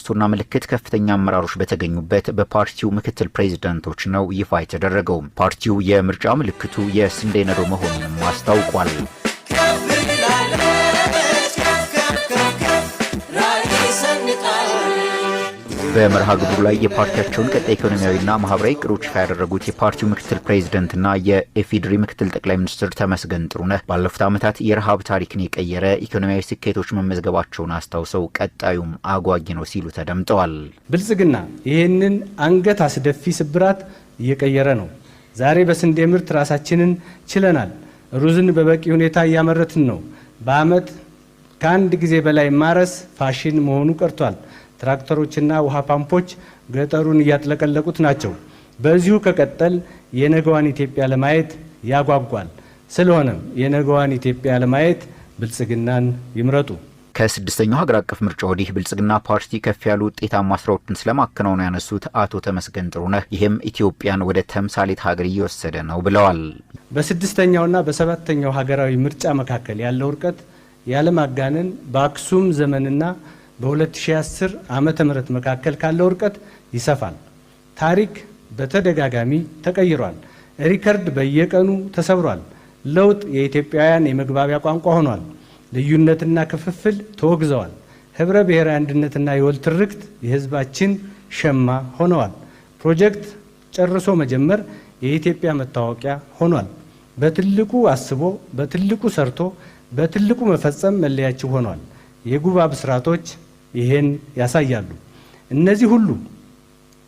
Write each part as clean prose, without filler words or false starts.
ማኒፌስቶና ምልክት ከፍተኛ አመራሮች በተገኙበት በፓርቲው ምክትል ፕሬዚዳንቶች ነው ይፋ የተደረገው። ፓርቲው የምርጫ ምልክቱ የስንዴ ነዶ መሆኑንም አስታውቋል። በመርሃ ግብሩ ላይ የፓርቲያቸውን ቀጣይ ኢኮኖሚያዊና ማህበራዊ እቅዶች ይፋ ያደረጉት የፓርቲው ምክትል ፕሬዚደንትና የኢፌዴሪ ምክትል ጠቅላይ ሚኒስትር ተመስገን ጥሩነህ ባለፉት ዓመታት የረሃብ ታሪክን የቀየረ ኢኮኖሚያዊ ስኬቶች መመዝገባቸውን አስታውሰው ቀጣዩም አጓጊ ነው ሲሉ ተደምጠዋል። ብልጽግና ይህንን አንገት አስደፊ ስብራት እየቀየረ ነው። ዛሬ በስንዴ ምርት ራሳችንን ችለናል። ሩዝን በበቂ ሁኔታ እያመረትን ነው። በዓመት ከአንድ ጊዜ በላይ ማረስ ፋሽን መሆኑ ቀርቷል። ትራክተሮችና ውሃ ፓምፖች ገጠሩን እያጥለቀለቁት ናቸው። በዚሁ ከቀጠል የነገዋን ኢትዮጵያ ለማየት ያጓጓል። ስለሆነም የነገዋን ኢትዮጵያ ለማየት ብልጽግናን ይምረጡ። ከስድስተኛው ሀገር አቀፍ ምርጫ ወዲህ ብልጽግና ፓርቲ ከፍ ያሉ ውጤታማ ስራዎችን ስለማከናወኑ ያነሱት አቶ ተመስገን ጥሩነህ ይህም ኢትዮጵያን ወደ ተምሳሌት ሀገር እየወሰደ ነው ብለዋል። በስድስተኛውና በሰባተኛው ሀገራዊ ምርጫ መካከል ያለው እርቀት ያለማጋነን በአክሱም ዘመንና በ2010 ዓመተ ምህረት መካከል ካለው እርቀት ይሰፋል። ታሪክ በተደጋጋሚ ተቀይሯል። ሪከርድ በየቀኑ ተሰብሯል። ለውጥ የኢትዮጵያውያን የመግባቢያ ቋንቋ ሆኗል። ልዩነትና ክፍፍል ተወግዘዋል። ህብረ ብሔራዊ አንድነትና የወል ትርክት የህዝባችን ሸማ ሆነዋል። ፕሮጀክት ጨርሶ መጀመር የኢትዮጵያ መታወቂያ ሆኗል። በትልቁ አስቦ በትልቁ ሰርቶ በትልቁ መፈጸም መለያችን ሆኗል። የጉባ ብስራቶች ይሄን ያሳያሉ። እነዚህ ሁሉ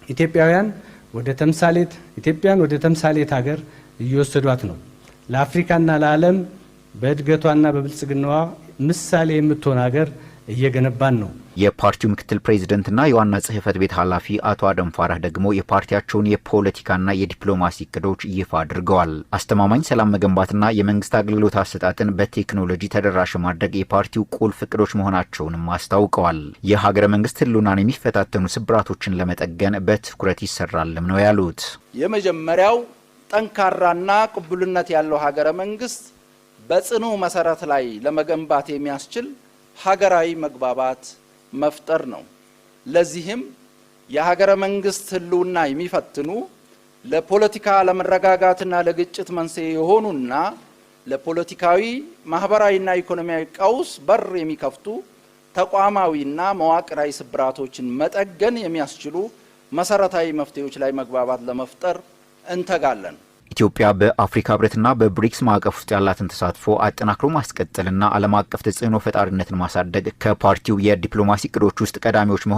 ኢትዮጵያውያን ወደ ተምሳሌት ኢትዮጵያን ወደ ተምሳሌት ሀገር እየወሰዷት ነው። ለአፍሪካና ለዓለም በእድገቷና በብልጽግናዋ ምሳሌ የምትሆን ሀገር እየገነባን ነው። የፓርቲው ምክትል ፕሬዚደንትና የዋና ጽህፈት ቤት ኃላፊ አቶ አደም ፋራህ ደግሞ የፓርቲያቸውን የፖለቲካና የዲፕሎማሲ እቅዶች ይፋ አድርገዋል። አስተማማኝ ሰላም መገንባትና የመንግስት አገልግሎት አሰጣጥን በቴክኖሎጂ ተደራሽ ማድረግ የፓርቲው ቁልፍ እቅዶች መሆናቸውንም አስታውቀዋል። የሀገረ መንግስት ህልውናን የሚፈታተኑ ስብራቶችን ለመጠገን በትኩረት ይሰራልም ነው ያሉት። የመጀመሪያው ጠንካራና ቅቡልነት ያለው ሀገረ መንግስት በጽኑ መሰረት ላይ ለመገንባት የሚያስችል ሀገራዊ መግባባት መፍጠር ነው። ለዚህም የሀገረ መንግስት ህልውና የሚፈትኑ፣ ለፖለቲካ አለመረጋጋትና ለግጭት መንስኤ የሆኑና ለፖለቲካዊ፣ ማህበራዊና ኢኮኖሚያዊ ቀውስ በር የሚከፍቱ ተቋማዊና መዋቅራዊ ስብራቶችን መጠገን የሚያስችሉ መሰረታዊ መፍትሄዎች ላይ መግባባት ለመፍጠር እንተጋለን። ኢትዮጵያ በአፍሪካ ህብረትና በብሪክስ ማዕቀፍ ውስጥ ያላትን ተሳትፎ አጠናክሮ ማስቀጠልና ዓለም አቀፍ ተጽዕኖ ፈጣሪነትን ማሳደግ ከፓርቲው የዲፕሎማሲ እቅዶች ውስጥ ቀዳሚዎች መሆን